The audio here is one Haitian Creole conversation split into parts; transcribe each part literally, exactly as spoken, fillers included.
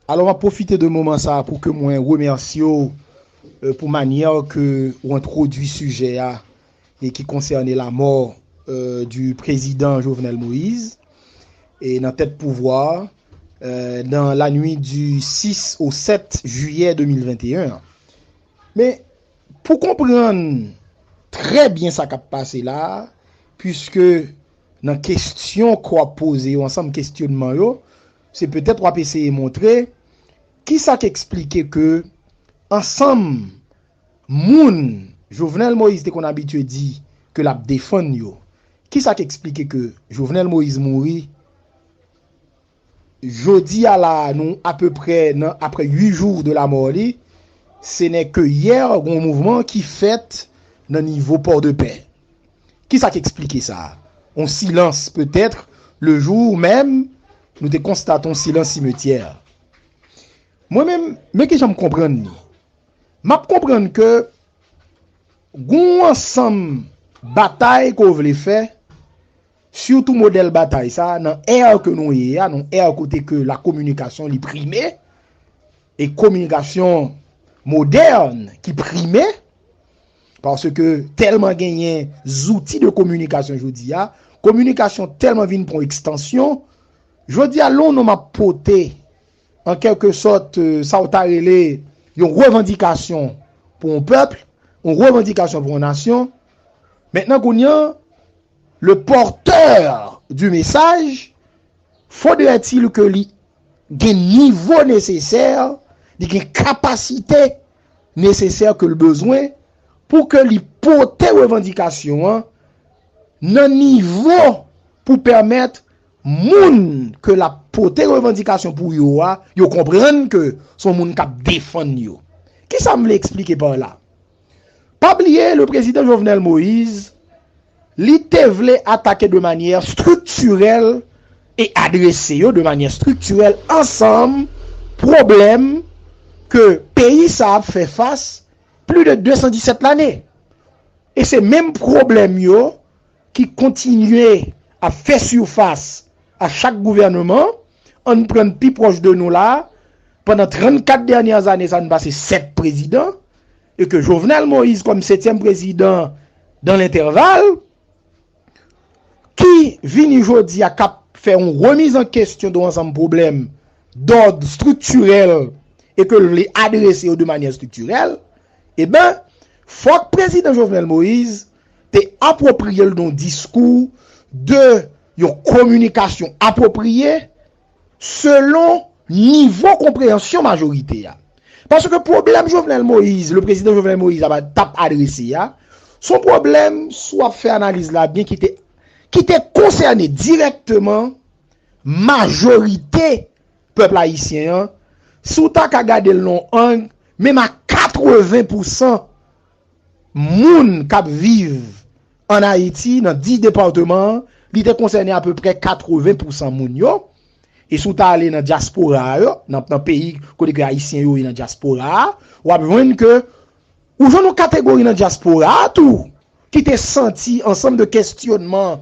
Alò, m ap pwofite de moman sa a pou ke mwen remèsye w, euh, pou manyè ke w entwodui sijè a e ki konsène lamò, euh, du président Jovenel Moïse e nan tèt pouvwa, euh, dans la nuit du six au sept juillet deux mille vingt et un. Men, pou konprann trè byen sa k ap pase la a, puiske nan kesyon ke w ap poze yo, ansanm kesyonman yo, se petèt w ap eseye montre kisa k eksplike ke ansanm moun Jovenel Moïse te konn abitye di ke l ap defann yo, kisa k eksplike ke Jovenel Moïse mouri, jodi a la, nou apeprè nan, après huit jours de la mort li, ce n'est que hier, gen yon mouvman ki fèt nan nivo Port de Paix. Kisa k eksplike sa? Yon silans, petèt, le jour même, nou te konstate yon silans simetyè. Mwen menm, men kijan m konprann li. M ap konprann ke gen yon ansanm batay ke w vle fè, sitou modèl batay sa a, nan ère ke nou ye a, nan ère kote ke la communication li prime, e kominikasyon modèn ki prime, paske tèlman genyen zouti de kominikasyon jodi a, kominikasyon tèlman vin pran ekstansyon, jodi a, lè yon nonm ap pote, an kèlke sòt, euh, sa w ta rele yon revandikasyon pou yon pèp, yon revandikasyon pou yon nasyon. Mentnan, kounye a, le porteur du message, faudrait-il que li gen nivo nesesè, li gen kapasite nesesè ke l bezwen pou ke li pote revandikasyon an nan nivo pou pèmèt moun ke l ap pote revandikasyon pou yo a, yo konprann ke se yon moun k ap defann yo. Kisa m vle eksplike pa la? Pa bliye, le président Jovenel Moïse, li te vle atake de manyè striktirèl e adrese yo de manyè striktirèl ansanm pwoblèm ke peyi sa ap fè fas plis de de san disèt lane. E se menm pwoblèm yo ki kontinye ap fè sifas a chak gouvènman. Ann pran pi pwòch de nou la, pandan trannkat dènyè ane sa, nou pase sèt prezidan, e ke Jovenel Moïse, kòm setyèm prezidan dans l'intervalle, ki vini jodi a k ap fè yon remiz an kesyon de yon ansanm pwoblèm dòd striktirèl e ke l vle adrese yo de manyè striktirèl, e ben, fòk prezidan Jovenel Moïse te apwopriye l de yon diskou, de yon kominikasyon apwopriye, selon nivo konpreyansyon majorite a. Paske pwoblèm Jovenel Moïse, le président Jovenel Moïse ap, t ap adrese a, se yon pwoblèm, si w ap fè analiz la byen, ki te, ki te konsène dirèkteman majorite pèp ayisyen an. Si w ta ka gade l nan yon ang, menm a katreven pousan moun k ap viv ann Ayiti, nan dis depatman an, li te konsène apeprè katreven pousan moun yo. E si w ta ale nan dyaspora a yo, nan, nan peyi kote ke Ayisyen yo ye nan dyaspora a, w ap jwenn ke ou jwenn yon kategori nan dyaspora a tou ki te santi ansanm de kesyonman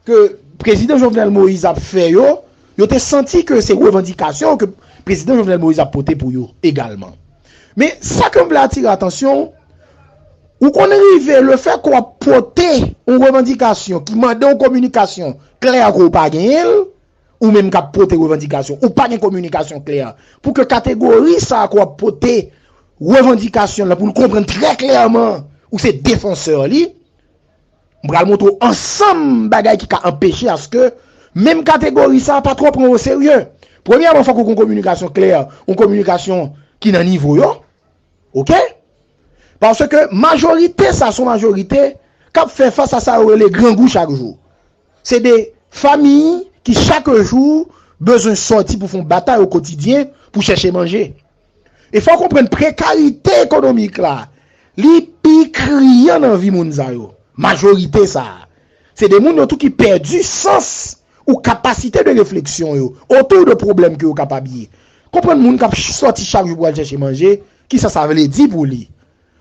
ke prezidan Jovenel Moïse ap fè yo, yo te santi ke se revandikasyon ke prezidan Jovenel Moïse ap pote pou yo egalman. Men sa ke m vle atire atansyon, ou konn rive, lefètke w ap pote yon revandikasyon ki mande yon kominikasyon klè ke w pa genyen l, ou menm k ap pote revandikasyon, ou pa gen kominikasyon klè, pou ke kategori sa a ke w ap pote revandikasyon l lan, pou l konprann trè klèman ou se defansè li, m pral montre w ansanm bagay ki ka anpeche aske menm kategori sa a pa twò pran w oserye. Premyèman, fòk ou gen yon kominikasyon klè, yon kominikasyon ki nan nivo yo. Oke? Paske majorite sa, se yon majorite k ap fè fas a sa yo rele grangou chak jou. Se de fanmi ki chak jou bezwen sòti pou fè yon batay o kotidyen pou chèche manje. E fò w konprann prekarite ekonomik la, li pi kriyan nan vi moun sa yo. Majorite sa a, se de moun yo tou ki pèdi sans ou kapasite de refleksyon yo otou de pwoblèm ke yo kapab ye. Konprann moun k ap ch-, sòti chak jou pou al chèche manje, kisa sa vle di pou li.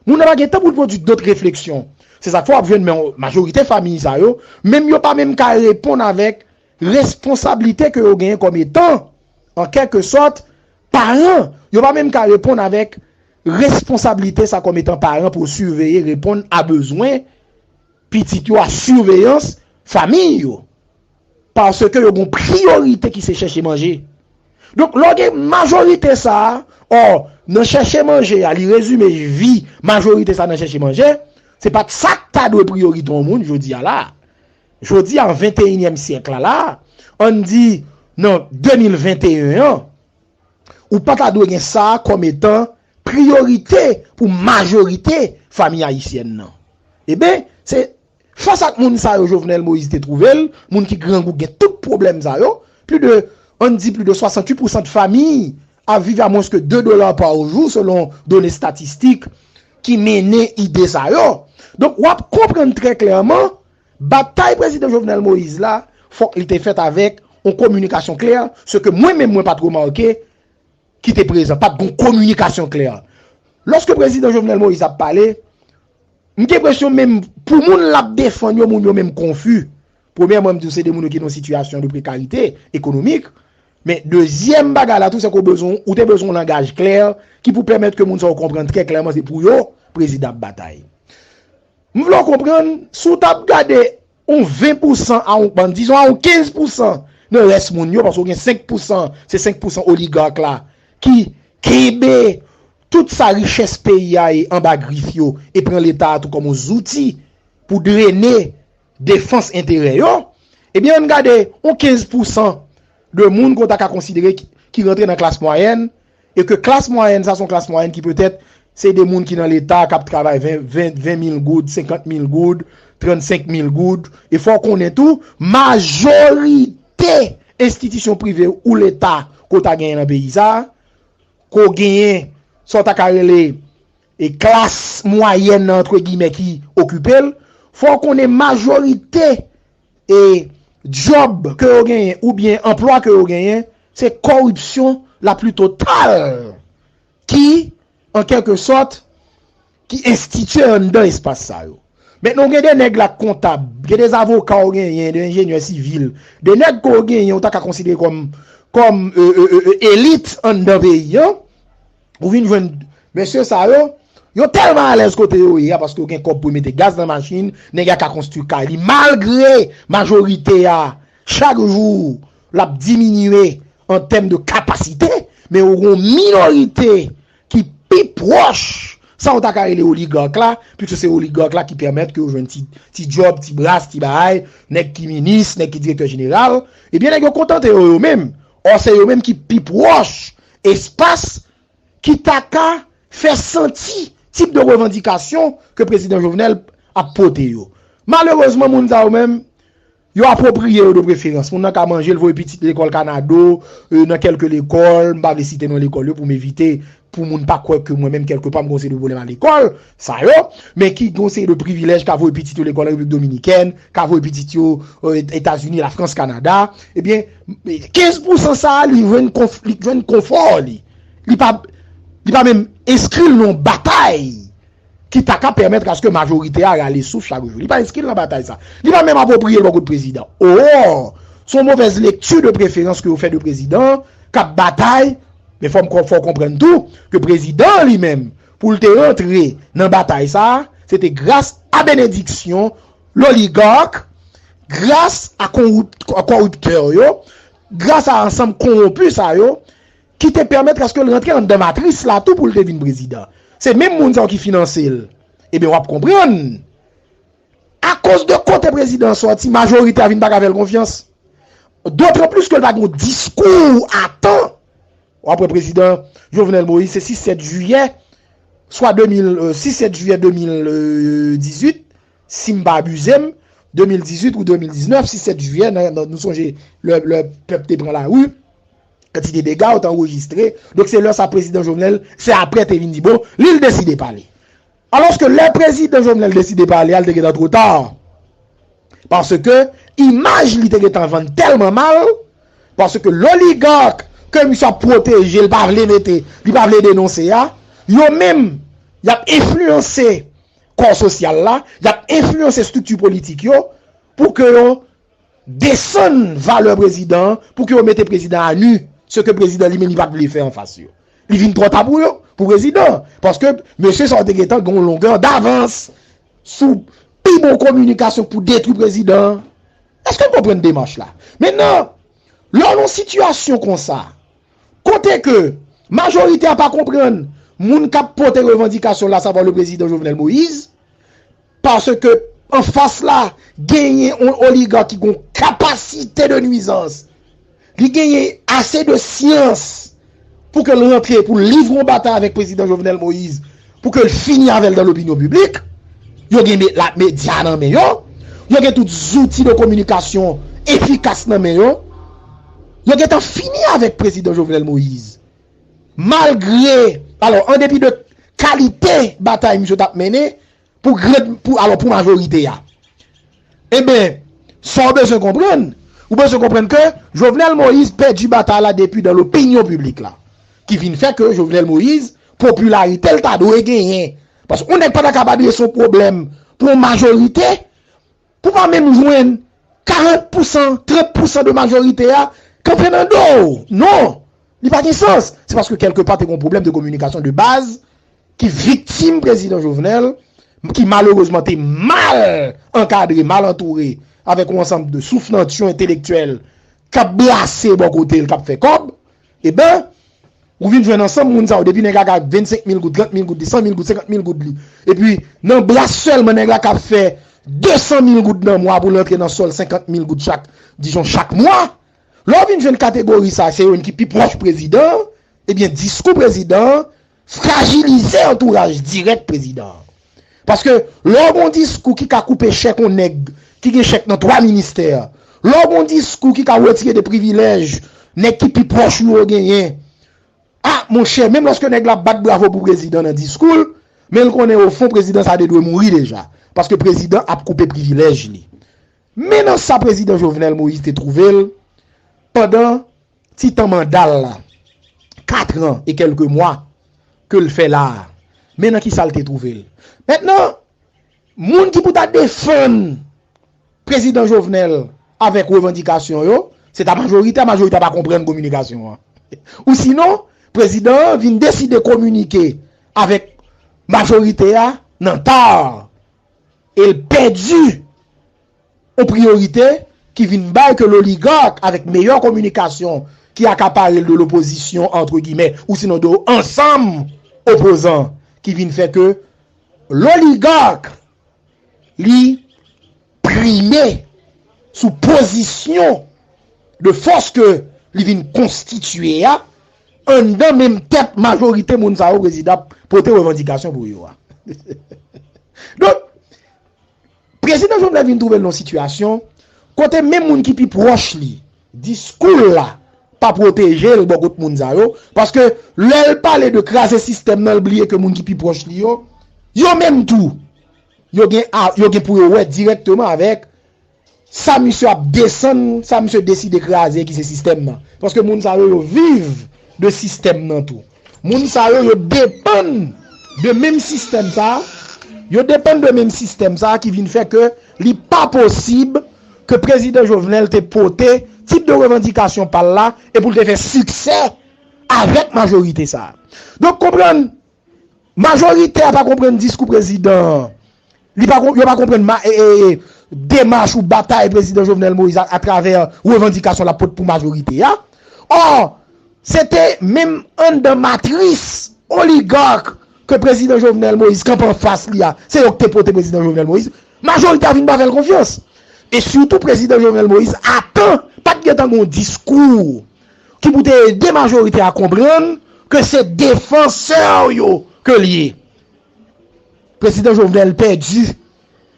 Moun nan pa gen tan pou l pwodui dòt refleksyon. Se sa k fè w ap jwenn men majorite fanmi sa yo, menm yo pa menm ka reponn avèk responsablite ke yo genyen kòm etan, an kèlke sòt, paran, yo pa menm ka reponn avèk responsablite sa kòm etan paran pou yo siveye, reponn a bezwen pitit yo, a siveyans fanmi yo. Paske yo gen yon priyorite ki se chèche manje. Donk, lè w gen majorite sa a, ò, nan chèche manje a, li rezime vi majorite sa a nan chèche manje, se pa t sa k ta dwe priyorite yon moun jodi a la. Jodi a, an venteyinyèm syèk la, la, ann di nan de mil venteyen an, ou pa ta dwe gen sa a kòm etan priyorite pou majorite fanmi ayisyèn nan. Eben, se fas ak moun sa yo Jovenel Moïse te twouve l, moun ki grangou gen tout pwoblèm sa yo, pli de, ann di pli de swasanntuit pousan de fanmi ap viv a mwens ke de dola pa jou, selon done estatistik ki mennen ide sa yo. Donk, w ap konprann trè klèman, batay prezidan Jovenel Moïse la, fòk li te fèt avèk yon kominikasyon klè, se ke mwen menm mwen pa t remake ki te prezan, pa t gen yon kominikasyon klè. Lòske prezidan Jovenel Moïse ap pale, m gen enpresyon menm pou moun l ap defann yo, moun yo menm konfi. Premyèman, m di w se de moun yo ki nan yon sitiyasyon de prekarite ekonomik. Men dezyèm bagay la tou, se ke w bezwen, ou te bezwen yon langaj klè ki pou pèmèt ke moun sa yo konprann trè klèman se pou yo prezidan ap batay. M vle w konprann, si w t ap gade yon ven pousan a yon, bon, dizon a yon kenz pousan nan rès moun yo, paske w gen senk pousan, se senk pousan oligak la ki kenbe tout sa richès peyi a ye anba grif yo e pran Leta a tou kòm yon zouti pou drene defans enterè yo, ebyen, ann gade yon kenz pousan de moun ke w ta ka konsidere ki, ki rantre nan klas mwayèn, e ke klas mwayèn sa se yon klas mwayèn ki petèt se de moun ki nan Leta k ap travay ven, ven, ven mil goud, senkant mil goud, trannsenk mil goud. E fò w konnen tou, majorite enstitisyon prive ou Leta ke w ta genyen nan peyi sa a, ke w genyen sa w ta ka rele e klas mwayèn nan, antre gimè, ki okipe l, fò w konnen majorite e djòb ke yo genyen oubyen anplwa ke yo genyen, se kòripsyon la pli total ki, an kèlke sòt, ki enstitye anndan espas sa yo. Mentnan, w gen de nèg la k kontab, gen de avoka w genyen, de enjenyè sivil, de nèg ke w genyen, w ta ka konsidere kòm, kòm e, e, e, e, elit anndan peyi an, ou vin jwenn mesye sa yo, yo tèlman alèz kote yo ye a, paske yo gen kòb pou yo mete gaz nan machin, nèg la ka konstwi kay li, malgre majorite a, chak jou, l ap diminye an tèm de kapasite, men yo gen yon minorite ki pi pwòch sa w ta ka rele oligak la, piske se oligak la ki pèmèt ke yo jwenn ti, ti djòb, ti bras, ti bagay, nèg ki minis, nèg ki direktè jeneral, ebyen, nèg yo kontante yo, yo menm. Ò, se yo menm ki pi pwòch espas ki ta ka fè santi tip de revandikasyon ke prezidan Jovenel ap pote yo. Malerezman, moun sa yo menm, yo apwopriye yo de preferans. Moun nan ka manje, l voye pitit lekòl Kanado, e, nan kèlke lekòl, m pa vle site non lekòl yo pou m evite, pou moun pa kwè ke mwen menm kèlkepa m gen yon seri de pwoblèm a lekòl, sa yo, men ki gen yon seri de privilèj, ka voye pitit yo lekòl an Repiblik Dominikèn, ka voye pitit yo, e, Etazini, Lafrans, Kanada, ebyen, kenz pousan sa a, li jwenn konf-, li jwenn konfò li. Li pa, li pa menm enskri l nan yon batay ki ta ka pèmèt aske majorite a rale souf chak jou. Li pa enskri l nan batay sa. Li pa menm apwopriye l bò kot prezidan. Ò, se yon movèz lekti de preferans ke yo fè de prezidan k ap batay, men fò m, fò w konprann tou ke prezidan an li menm, pou l te rantre nan batay sa a, se te gras a benediksyon loligak, gras a konwoup-, kòriptè yo, gras a ansanm konwonpi sa yo, ki te pèmèt aske l rantre anndan matris la tou pou l te vin prezidan. Se menm moun sa yo ki finanse l. Ebyen, w ap konprann. Akoz de kote prezidan an sòti, majorite a vin pa ka fè l konfyans. Dotranplis ke l pa gen yon diskou a tan. W ap wè prezidan Jovenel Moïse, se sis sèt jiyè, swa de mil, euh, sis sèt jiyè de mil dizuit, si m pa abize m, de mil dizuit ou de mil diznèf, sis sèt jiyè, nan, nan, nou sonje lè, lè pèp te pran lari, kantite dega yo te anrejistre. Donk, se lè sa prezidan Jovenel, se apre te vin di, bon, li l deside pale. Alòske lè prezidan Jovenel deside pale a, li te gentan twò ta. Paske imaj li te gentan vann tèlman mal, paske loligak ke misye ap pwoteje, li pa vle mete, li pa vle denonse a, yo menm, y ap enfliyanse kò sosyal la, y ap enfliyanse estrikti politik yo, pou ke yo desann valè prezidan an, pou ke yo mete prezidan a nu. Se ke prezidan li menm li pa t vle fè anfas yo. Li vin twò ta pou yo, pou prezidan. Paske mesye sa yo te gentan gen yon longè davans sou pi bon kominikasyon pou detwi prezidan. Èske w konprann demach la? Mentnan, lè w nan yon sitiyasyon konsa, kote ke majorite a pa konprann moun k ap pote revandikasyon la, savwa le prezidan Jovenel Moïse, paske anfas la, genyen yon oligak ki gen yon kapasite de nwizans. Li genyen ase de syans pou ke l rantre, pou l livre yon batay avèk prezidan Jovenel Moïse, pou ke l fini avè l dan lopinyon piblik. Yo gen me- la medya nan men yo. Yo gen tout zouti de kominikasyon efikas nan men yo. Yo gentan fini avèk prezidan Jovenel Moïse. Malgre, alò, an depi de kalite batay misye t ap mennen, pou gran, pou, alò, pou majorite a. Enben, sa w bezwen konprann, ou bezwen konprann ke Jovenel Moïse pèdi batay la depi dan lopinyon piblik la. Ki vin fè ke Jovenel Moïse, popilarite l ta dwe genyen. Paske yon nèg pa ta ka pa dwe se yon pwoblèm pou yon majorite, pou pa menm jwenn karant pousan, trant pousan de majorite a kanpe nan do w. Non, li pa gen sans. Se paske kèlke pa te gen yon pwoblèm de kominikasyon de baz ki viktim prezidan Jovenel, ki malerezman te mal ankadre, mal antoure, avèk yon ansanm de soufnantyon entelektyèl k ap brase bò kote l, k ap fè kòb, eben, ou vin jwenn ansanm moun sa yo, depi nèg la ka vennsenk mil goud, trant mil goud li, san mil goud, senkant mil goud li. Epi, nan bras sèlman, nèg la ka fè de san mil goud nan mwa pou l rantre nan sòl senkant mil goud chak, dijon, chak mwa. Lè w vin jwenn kategori sa, se yo menm ki pi pwòch prezidan an, ebyen, diskou prezidan an frajilize antouraj dirèk prezidan an. Paske lè w gen yon diskou ki ka koupe chèk yon nèg ki gen chèk nan twa ministè, lè w gen yon diskou ki ka retire de privilèj nèg ki pi pwòch ou yo genyen, a, monchè, menm lòske nèg la bat bravo pou prezidan nan diskou l, men l konnen ofon prezidan sa te dwe mouri deja. Paske prezidan ap koupe privilèj li. Men nan sa prezidan Jovenel Moïse te twouve l pandan ti tan manda l la, kat an e kèlke mwa ke l fè la a. Men nan kisa l te twouve l. Mentnan, moun ki pou ta defann prezidan Jovenel avèk revandikasyon yo, se ta majorite a, majorite a pa konprann kominikasyon an. Ou sinon, prezidan an vin deside kominike avèk majorite a nan ta, e l pèdi yon priyorite ki vin bay ke loligak avèk meyè kominikasyon ki akapare l de lopozisyon, antre gimè, ou sinon de ansanm opozan, ki vin fè ke loligak li prime sou pozisyon de fòs ke li vin konstitye a, anndan menm tèt majorite moun sa yo prezidan ap pote revandikasyon pou yo a. Donk, prezidan Jovenel vin twouve l nan yon sitiyasyon kote menm moun ki pi pwòch li, diskou l la pa pwoteje l bò kot moun sa yo, paske lè l pale de kraze sistèm nan, l bliye ke moun ki pi pwòch li yo, yo menm tou, yo gen, a- yo gen pou yo wè dirèkteman avèk sa misye ap desann, sa misye deside kraze ki se sistèm nan. Paske moun sa yo, yo viv de sistèm nan tou. Moun sa yo, yo depann de menm sistèm sa a. Yo depann de menm sistèm sa a ki vin fè ke li pa posib ke prezidan Jovenel te pote tip de revandikasyon pa l la e pou l te fè siksè avèk majorite sa a. Donk, konprann, majorite a pa konprann diskou prezidan an. Li pa, yo pa konprann ma- e- e- e- demach ou batay prezidan Jovenel Moïse a- atravè revandikasyon l ap pote pou majorite a. Ò, se te menm anndan matris oligak ke prezidan Jovenel Moïse kanpe anfas li a, se yo ki te pote prezidan Jovenel Moïse. Majorite a vin pa fè l konfyans. E sitou prezidan Jovenel Moïse atan pa t gentan gen yon diskou ki pou te ede majorite a konprann ke se defansè yo ke l ye. Prezidan Jovenel pèdi.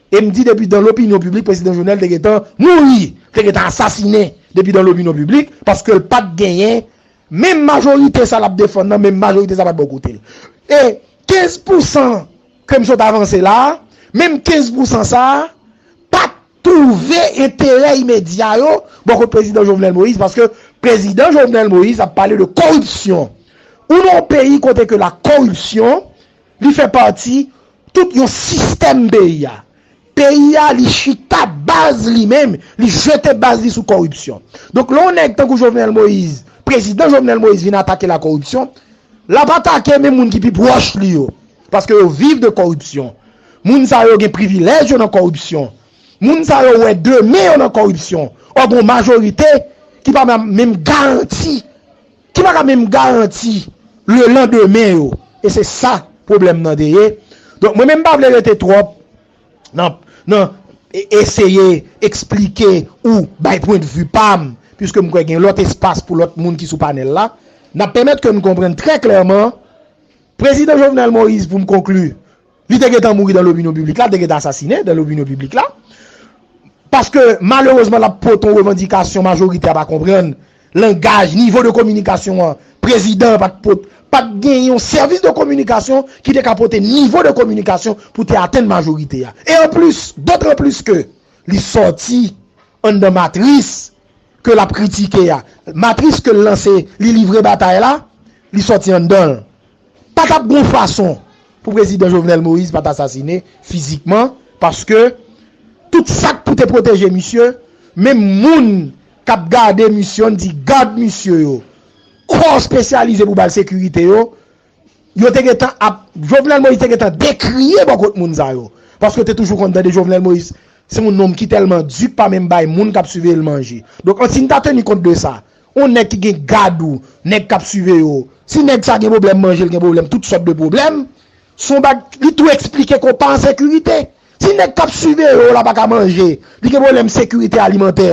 E m di depi dan lopinyon piblik, prezidan Jovenel te gentan mouri, te gentan asasinen depi dan lopinyon piblik, paske l pa t genyen menm majorite sa l ap defann nan, menm majorite sa pa t bò kote l. E kenz pousan ke m sot avanse la a, menm kenz pousan sa a, pa t twouve enterè imedya yo bò kot prezidan Jovenel Moïse, paske prezidan Jovenel Moïse ap pale de koripsyon. Ou nan yon peyi kote ke la koripsyon, li fè pati tout yon sistèm peyi a. Peyi a, li chita baz li menm, li jete baz li sou koripsyon. Donk, lè yon nèg tankou Jovenel Moïse prezidan Jovenel Moïse vin atake la koripsyon, l ap atake menm moun ki pi pwòch li yo. Paske yo viv de koripsyon. Moun sa yo gen privilèj yo nan koripsyon. Moun sa yo wè demen yo nan koripsyon. Ò, gon majorite ki pa menm garanti, ki pa ka menm garanti le lendemain yo. E se sa pwoblèm nan te ye. Donk, mwen menm m pa vle rete twòp nan, nan e- eseye eksplike ou bay pwendvi pa m, piske m kwè gen lòt espas pou lòt moun ki sou panèl la. N ap pèmèt ke n konprann trè klèman, prezidan Jovenel Moïse, pou m konkli, li te gentan mouri dan lopinyon piblik la, li te gentan asasinen dan lopinyon piblik la. Paske, malerezman, l ap pote yon revandikasyon majorite a pa konprann. Langaj, nivo de kominikasyon an, prezidan an pa t pot, pa t gen yon sèvis de kominikasyon ki te ka pote nivo de kominikasyon pou te atenn majorite a. E anplis, dotranplis ke li sòti anndan matris ke l ap kritike a. Matris ke l lanse, li livre batay la, li sòti anndan l. Pa t ap gon fason pou prezidan Jovenel Moïse pa t asasine fizikman, paske tout sa k pou te pwoteje misye, menm moun k ap gade misye, ann di gad misye yo, kò espesyalize pou ba l sekirite yo, yo te gentan ap, Jovenel Moïse te gentan dekriye bò kot moun sa yo. Paske yo te toujou konn tande Jovenel Moïse se yon nonm ki tèlman di k pa menm bay moun k ap siveye l manje. Donk, ann si n ta teni kont de sa. Yon nèg ki gen gad ou, nèg k ap siveye w. Si nèg sa gen pwoblèm manje, l gen pwoblèm, tout sòt de pwoblèm, se yon bag, li tou eksplike ke w pa an sekirite. Si nèg k ap siveye w la pa ka manje, li gen pwoblèm sekirite alimantè,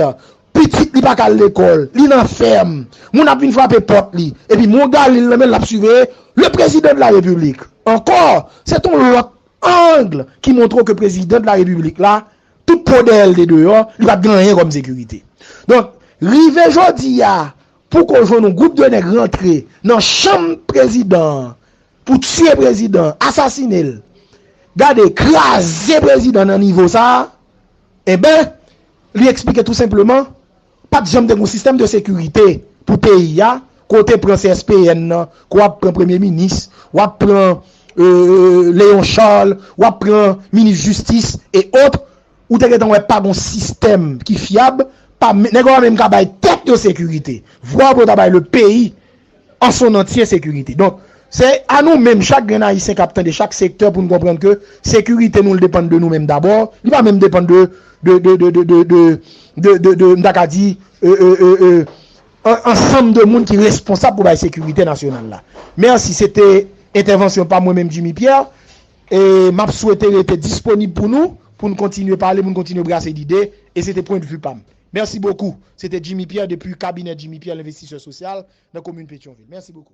pitit li pa ka al lekòl, li nan fèm, moun ap vin frape pòt li, epi m yon galil nan men l, l ap siveye le président de la République. Ankò, se t yon lòt ang ki montre w ke prezidan de la repiblik la, tout po dèyè l te deyò, li pa t gen anyen kòm sekirite. Donk, rive jodi a, pou ke w jwenn yon gwoup de nèg rantre nan chanm prezidan an, pou tiye prezidan an, asasine l, gade, kraze prezidan nan nivo sa a, enben, li eksplike tou senpleman, pa t janm te gen yon sistèm de sekirite pou peyi a, ke w te pran C S P N nan, ke w ap pran premye minis, w ap pran, euh, Léon Charles, w ap pran minis jistis e ot, ou te gentan wè pa gen yon sistèm ki fyab, pa, nèg yo pa menm ka bay tèt yo sekirite. Vwa pou yo ta bay le peyi an son antye sekirite. Donk, se a nou menm, chak grenn Ayisyen k ap tande, chak sektè, pou n konprann ke sekirite nou, l depann de nou menm dabò. Li pa menm depann de, de, de, de, de, de, de, de, de, de, m ta ka di, euh, euh, euh, euh, an- ansanm de moun ki responsab pou bay sekirite nasyonal la. Mèsi, se te entèvansyon pa mwen menm, Jimmy Pierre. E m ap swete rete disponib pou nou, pou n kontinye pale, pou n kontinye brase lide. E se te pwendvi pa m. Mèsi bokou. Se te Jimmy Pierre depi kabinè Jimmy Pierre, lenvestisè sosyal nan komin Petyonvil. Mèsi bokou.